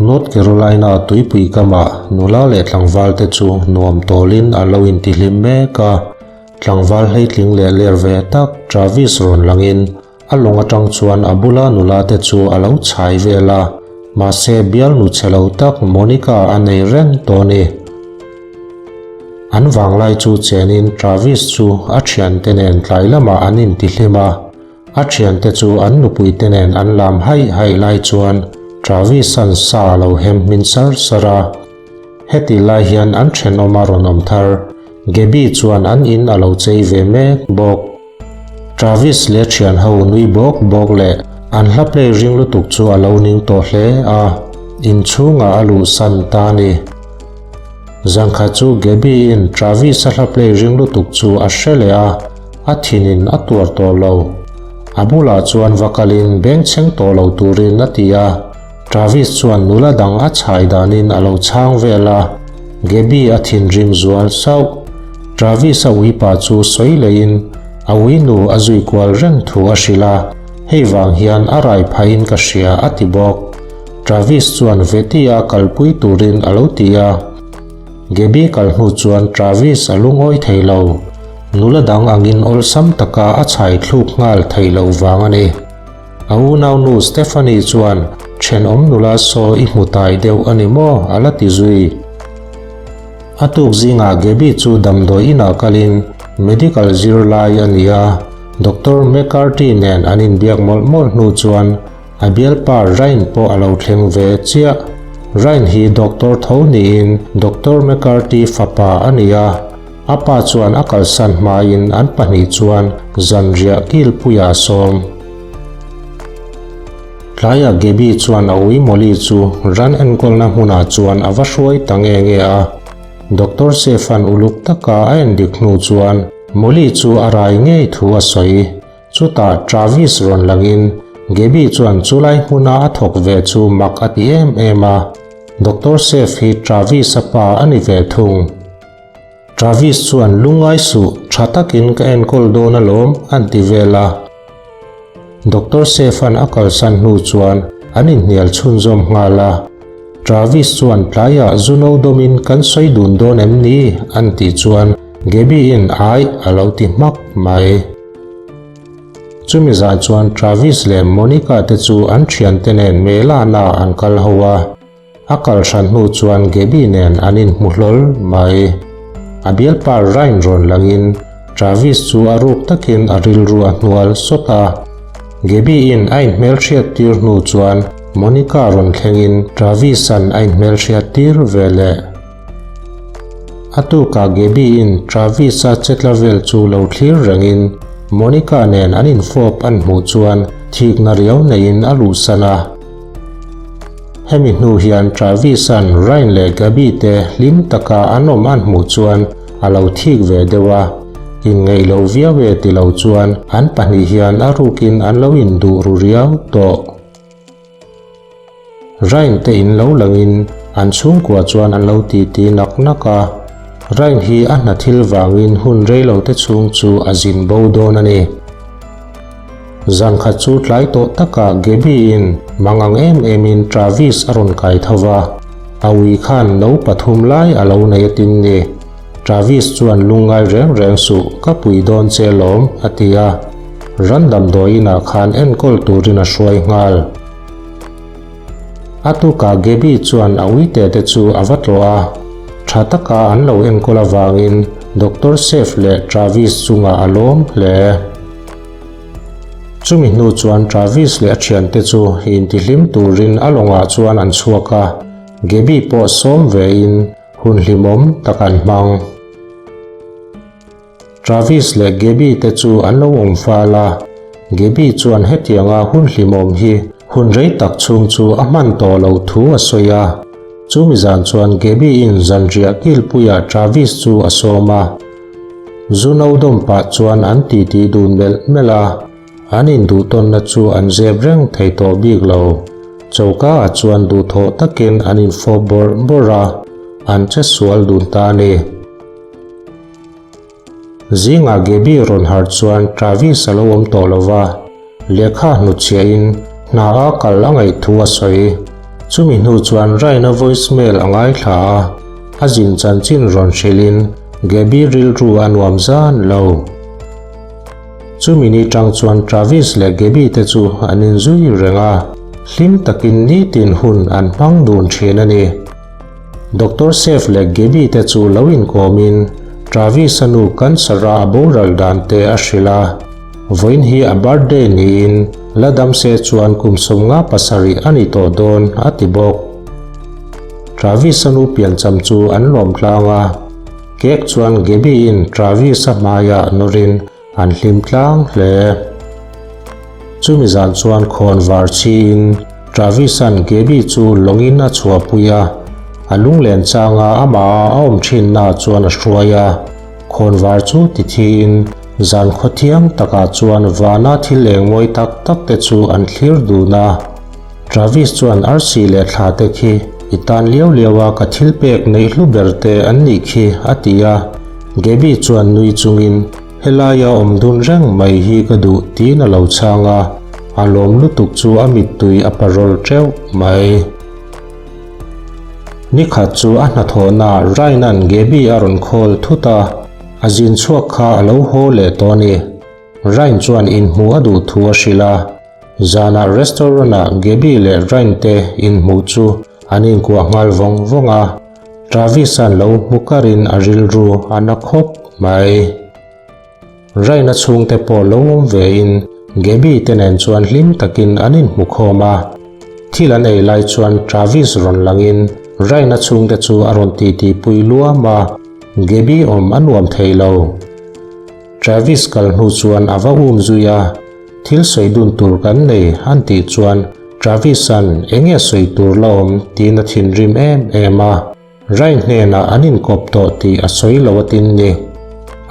North Carolina tuipui kamah nula leh tlangvalte chu nuam tawlin an lo intihlim mek a. Tlangval hleitling leh ler ve tak Travis rawn langin a lawng atang chuan a bula nula te chu a lo chhai vel a, mahse bialnu chhe lo tak Monica a nei reng tawh a ni. An vanglai chu chenin Travis chu a thiante nen tlai lamah an intihlim a. A thiante chu an nupuite nen an lam haih haih lai chuan Travis-a'n sa a lo hem hmin sar sar a. Heti lai hian an thenawma rawn awm thar, Gaby chuan an in a lo chei ve mek bawk. Travis leh thian ho nui bawk bawk leh an hla play ring lutuk chu a lo ning tawh hle a, inchhungah a luhsan ta a ni. Zangkhat chu Gaby-in Travis-a hla play ring lutuk chu a hre leh a. A thinin a tuar tawh lo. A bulah chuan va kalin bengchheng tawh lo turin a ti a. Travis chuan nula dang a chhai danin a lo chhang vel a. Gaby a thinrim zual sauh. Travis-a uipa chu sawi leiin a uinu a zui kual reng thu a hrilh a, hei vang hian a rai phahin ka hria a ti bawk. Travis chuan Veti-a kalpui turin a lo ti a. Gaby kal hnu chuan Travis a lungawi thei lo. Nula dang angin awlsam taka a chhai thluk nghal theih loh vang a ni. A unaunu Stephanie chuan thenawm nula saw i hmu tai deuh a ni maw a la ti zui. A tuk zingah Gaby chu damdawi inah kalin medical zirlai a ni a, Doctor McCarthy nen an inbiak mawlh mawlh hnu chuan A bialpa Ryan pawh a lo thleng ve chiah. Ryan hi doctor tho niin Doctor McCarthy fapa a ni a. A pa chuan a kalsan hmain an pahnih chuan zanriah kilpuia a sawm. Tlaiah Gaby chuan a ui Molly chu ran enkawlna hmunah chuan a va hruai ta nge nge a. Doctor Sefan uluk taka a endik hnu chuan Molly chu a rai ngei thu a sawi. Chutah Travis rawn langin Gaby chuan chulai hmuna a thawk ve chu mak a ti em em a, Doctor Sef hi Travis-a pa a ni ve thung. Travis chuan lungngai suh, tha takin ka enkawl dawn alawm an ti vel a. Doctor Sef-a'n a kalsan hnu chuan an inhnial chhunzawm nghal a. Travis chuan tlaiah zu no dawmin kan sawi dun dawn em ni? an tih chuan Gaby-in aih a lo ti hmak mai. Chumi zan chuan Travis leh Monica te chu an thiante nen Melana an kal ho a, a kal hran hnu chuan Gaby nen an inhmu hlawl mai. A bialpa Ryan rawn langin Travis chu a ruk takin a rilru a hnual sawt a. Gaby-in a inhmelhriat tir hnu chuan Monica rawn thlengin Travis-a'n a inhmelhriat tir ve leh. A tukah Gaby-in Travis-a chetla vel chu lo thlir rengin Monica nen an infawp an hmuh chuan thikna riau neiin a luhsan a. Hemi hnu hian Travis-a'n Ryan leh Gaby te hlim taka an awm an hmuh chuan a lo thik ve deuh a. Inngeih lo viau e ti lo chuan an pahnih hian a rukin an lo induh ru riau tawh. Ryan te in lo langin an chhungkua chuan an lo titi nak nak a, Ryan hi a hna thil vangin hun reilo te chhung chu a zin bo dawn a ni. Zan khat chu tlai tawh takah Gaby in mangang em em in Travis a rawn kai tho va, a ui khan no pathum lai a lo nei atin ni. Travis chuan lungngai reng reng suh ka pui dawn che lawm a ti a, ran damdawi inah khan enkawl turin a hruai nghal. A tukah Gaby chuan a uite te chu a va tlawh a, tha taka an lo enkawl avangin Doctor Sef leh Travis chungah a lawm hle. Chumi hnu chuan Travis leh a thiante chu intihlim turin a lawngah chuan an chhuak a, Gaby pawh sawm vein hun hlimawm tak an hmang. Travis leh Gaby te chu an lo awm fal a, Gaby chuan hetianga hun hlimawm hi hun rei tak chhung chu a hman tawh loh thu a sawi a. Chumi zan chuan Gaby in zanriah kilpuiah Travis chu a sawm a. Zu no dawm pah chuan an titi dun melh melh a, an induhtawnna chu an zep reng thei tawh bik lo. Choka ah chuan duhthawh takin an infawp bawrh bawrh a, an che sual dun ta a ni. Zingah Gaby rawn harh chuan Travis a lo awm tawh lo va, lehkha hnutchhiahin hna a kal a ngaih thu a sawi. Chumi hnu chuan Ryan-a voicemail a ngaithla a, a zin chanchin rawn hrilhin Gaby rilru a nuam zan lo. Chumi ni tang chuan Travis leh Gaby te chu an inzui reng a, hlim takin nitin hun an hmang dun thin a ni. Doctor Seth leh Gaby te chu lo inkawmin Travis-a nu cancer-a a boral dan te a hrilh a. Vawiin hi a birthday niin la dam se chuan kum 57 a ni tawh dawn a ti bawk. Travis-a nu piancham chu an lawm tlang a, cake chuan Gaby-in Travis-a hmaiah nawrin An hlim tlang hle. Chumi zan chuan khawn var chhiin Travis-a'n Gaby chu lawngin a chhuahpui a, a lunglen changa amah a awm thinna chuan a hruai a. Khawn var chu tithiin zan khawthiang takah chuan vana thil eng mawi tak tak te chu an thlir dun a. Travis chuan arsi leh thla te khi i tan liau liau a ka thil pek neih hlu ber te an nih khi a ti a. Gaby chuan nui chungin helaia awm dun reng mai hi ka duh tiin a lo chhang a, a lawm lutuk chu a mittui a parawl teuh mai. Nikhat chu a hnathawhnaah Ryan-a'n Gaby a rawn call thut a, a zin chhuak kha a lo haw leh tawh a ni. Ryan chuan inhmuh a duh thu a hrilh a. Zanah restaurant-ah Gaby leh Ryan te inhmuh chu an inkuah nghal vawng vawng a, Travis-a'n lo hmu karin a rilru a na khawp mai. Ryan-a chhungte pawh lo awm vein Gaby te nen chuan hlim takin an inhmu khawm a. Thil an ei lai chuan Travis rawn langin Ryan-a chhungte chu a rawn titi pui luam a, Gaby awm a nuam thei lo. Travis kal hnu chuan a va um zui a. Thil sawi dun tur kan nei an tih chuan Travis-a'n eng nge sawi tur la awm tiin a thinrim em em a. Ryan hnenah an inkawp tawh tih a sawi lo a tin ni.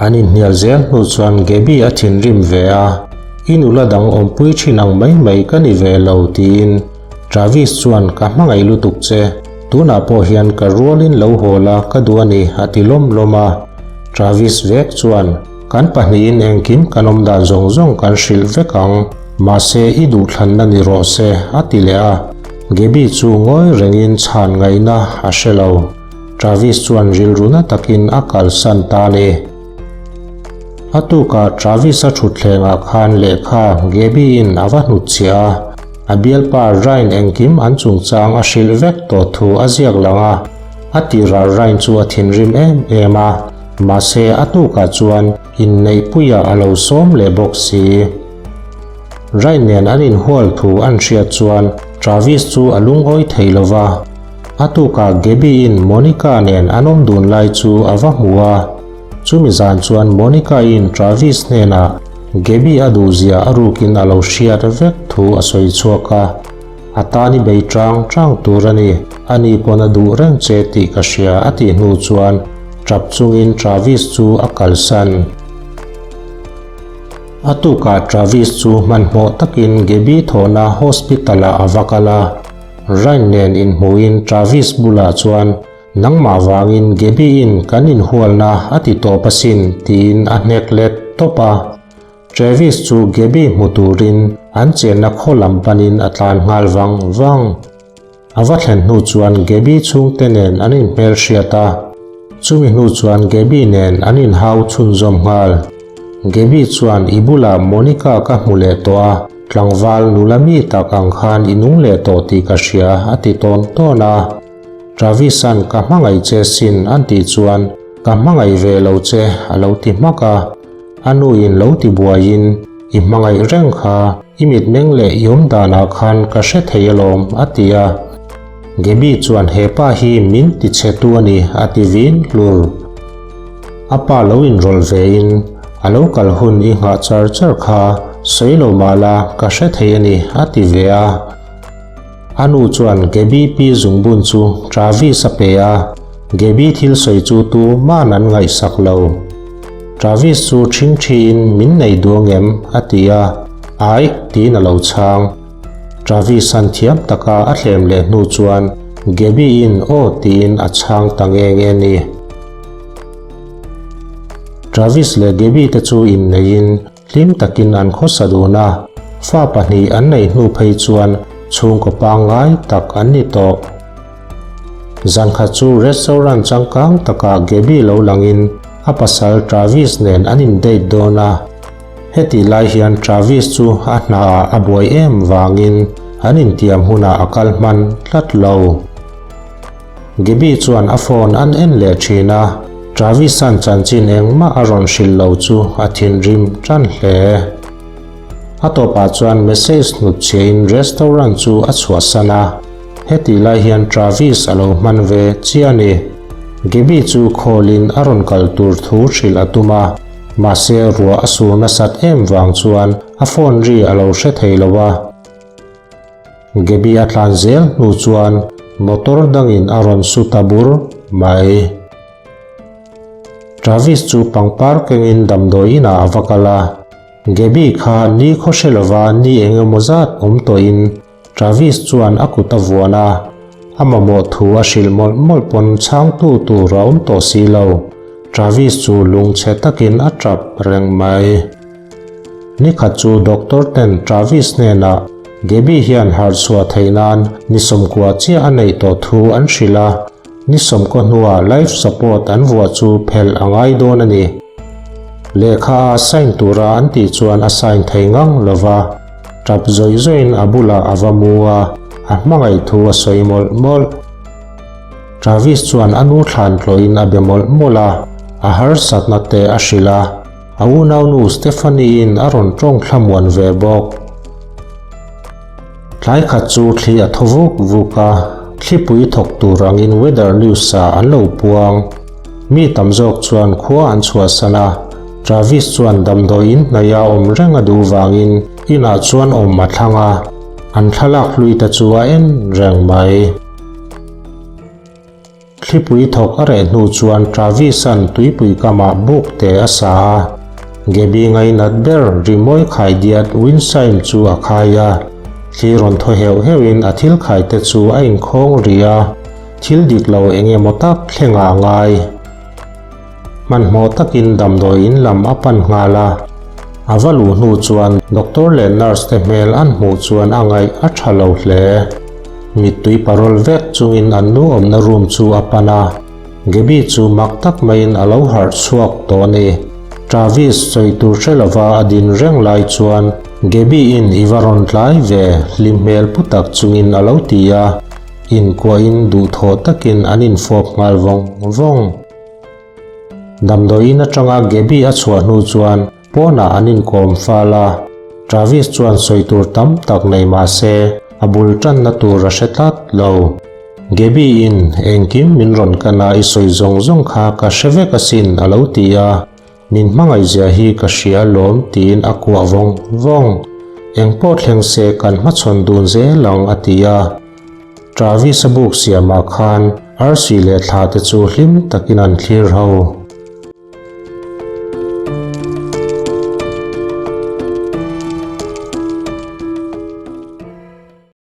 An inhnial zel hnu chuan Gaby a thinrim ve a, I nula dang awmpui thin ang mai mai ka ni ve lo tiin Travis chuan ka hmangaih lutuk che, tunah pawh hian ka rualin lo haw la ka duh a ni a ti lawm lawm a. Travis vek chuan Kan pahnihin engkim kan awm dan zawng zawng kan hrilh vek ang, mahse i duhthlanna ni rawh se, a ti leh a. Gaby chu ngawi rengin chhan ngaihna a hre lo. Travis chuan rilru na takin a kalsan ta a ni. A tukah Travis-a thutthlengah khan lehkha Gaby-in a va hnutchhiah a, a bialpa Ryan engkim an chungchang a hrilh vek tawh thu a ziak lang a. A tirah Ryan chu a thinrim em em a. Mahse a hnukah chuan inneihpuiah a lo sawm leh bawk si. Ryan nen an inhual thu an hriat chuan Travis chu a lungawi thei lo va. A tukah Gaby-in Monica nen an awm dun lai chu a va hmu a. Chumi zan chuan Monica-in Travis hnenah Gaby a duhzia a rukin a lo hriat vek thu a sawi chhuak a. A tan i bei chang chang tur a ni, ani pawn a duh reng che tih ka hria a tih hnu chuan tap chungin Travis chu a kalsan. A tukah Travis chu hmanhmawh takin Gaby thawhna hospital ah a va kal a, Ryan nen inhmuhin Travis bulah chuan Nangmah vangin Gaby in kan inhualna a ti tawp asin tiin a hnek let tawp a. Travis chu Gaby hmu turin an chenna khaw lam panin a tlan nghal vang vang. A va thlen hnu chuan Gaby chhungte nen an inhmelhriat a, chumi hnu chuan Gaby nen an inhau chhunzawm nghal. Gaby chuan i bulah Monica ka hmu leh tawh a, tlangval nula mi tak ang khan i nung leh tawh tih ka hria a ti tawn tawn a. Travis-a'n ka hmangaih che sin an tih chuan ka hmangaih ve lo che a lo ti hmak a. A nuin lo ti buaiin, I hmangaih reng kha, i mitmeng leh i awm danah khan ka hre thei alawm, a ti a. Gaby chuan he pa hi min ti chhe tu a ni, a ti vin hlur. A pa lo inrawlh vein, A lo kal hun i nghah char char kha, sawi lo mah la, ka hre thei a ni, a ti ve a. A nu chuan Gaby pi zungbun chu Travis a pe a, Gaby thil sawi chu tu man an ngaihsak lo. Travis chu ṭhingṭhiin min nei duh angem? a ti a, Ai, tiin a lo chhang. Travis-a'n thiam taka a thlem leh hnu chuan Gaby-in aw tiin a chhang ta nge nge ni. Travis leh Gaby te chu inneiin Hlim takin an khawsa dun a, fa pahnih an neih hnu phei chuan Chhungkaw pangngai tak an ni tawh. Zankhat chu restaurant changkang takah Gaby lo langin a pasal Travis nen an in date dawn a. Hetih lai hian Travis chu a hnaah a buai em vangin an intiam hunah a kal hman tlat lo. Gaby chuan a phone an en leh thin a, Travis-a'n chanchin engmah a rawn hrilh lo chu a thinrim tan hle. A tawpah chuan message hnut chhiain restaurant chu a chhuahsan a, hetih lai hian Travis a lo hman ve chiah a ni. Gaby chu call-in a rawn kal tur thu hrilh a tum a, mahse ruah a sur nasat em vang chuan a phone ri a lo hre thei lo a. Gaby a tlan zel hnu chuan motor dangin a rawn su ta bur mai. Travis chu pangpar kengin damdawi inah a va kal a. Gaby kha ni khaw hre lova ni eng emaw zat awm tawhin Travis chuan a kut a vuan a, a mamawh thu a hrilh mawlh mawlh pawn chhangtu tur a awm tawh si lo. Travis chu lungchhe takin a tap reng mai. Nikhat chu doctor ten Travis hnenah Gaby hian harh chhuah theih nan ni sawmkua chiah a neih tawh thu an hrilh a, ni sawmkaw hnuah life support an vuah chu phelh a ngai dawn a ni. Lehkha a sign tura an tih chuan a sign thei ngang lo va, tap zawih zawihin a bulah a va mu a, a hmangaih thu a sawi mawlh mawlh. Travis chuan a nu thlan tlawhin a be mawlh mawlh a, a harsatna te a hrilh a. A unaunu Stephanie-in a rawn tawng thlamuan ve bawk. Tlai khat chu thli a thaw vuk vuk a, thlipui thawk tur angin weather news-ah an lo puang. Mi tam zawk chuan khua an chhuahsan a, Travis chuan damdawi in hnaih a awm reng a duh vangin inah chuan awm a thlang a, an thlalak hlui te chu a en reng mai. Thlipui thawk a reh hnu chuan Travis-a'n tuipui kamah buk te a sa a, Gaby ngainat ber rimawi khai diat Winsheim chu a khai a. Thli rawn thaw heuh heuhin a thil khai te chu a inkhawng rih a, thil dik lo eng emaw tak thlengah a ngai. Hmanhmawh takin damdawi in lam a pan nghal a, a va luh hnu chuan doctor leh nurse te hmel an hmuh chuan a ngaih a tha lo hle. Mittui parol vek chungin an nu awmna room chu a pan a, Gaby chu mak tak maiin a lo harh chhuak tawh a ni. Travis sawi tur hre lova a din reng lai chuan Gaby in i va rawn tlai ve hlim hmel pu tak chungin a lo ti a, inkuahin duhthawh takin an infawp nghal vawng vawng. Damdawiin atanga Gaby a chhuah hnu chuan pawnah an inkawm fal a, Travis chuan sawi tur tam tak nei mah se a bul tanna tur a hre tlat lo. Gaby in engkim min rawn kan a i sawi zawng zawng kha ka hre vek asin a lo ti a, min hmangaihzia hi ka hria lawm tiin a kuah vawng vawng. Engpawh thleng se kan hmachhawn dun zel ang a ti a. Travis a buk siamah khan arsi leh thla te chu hlim takin an thlir ho.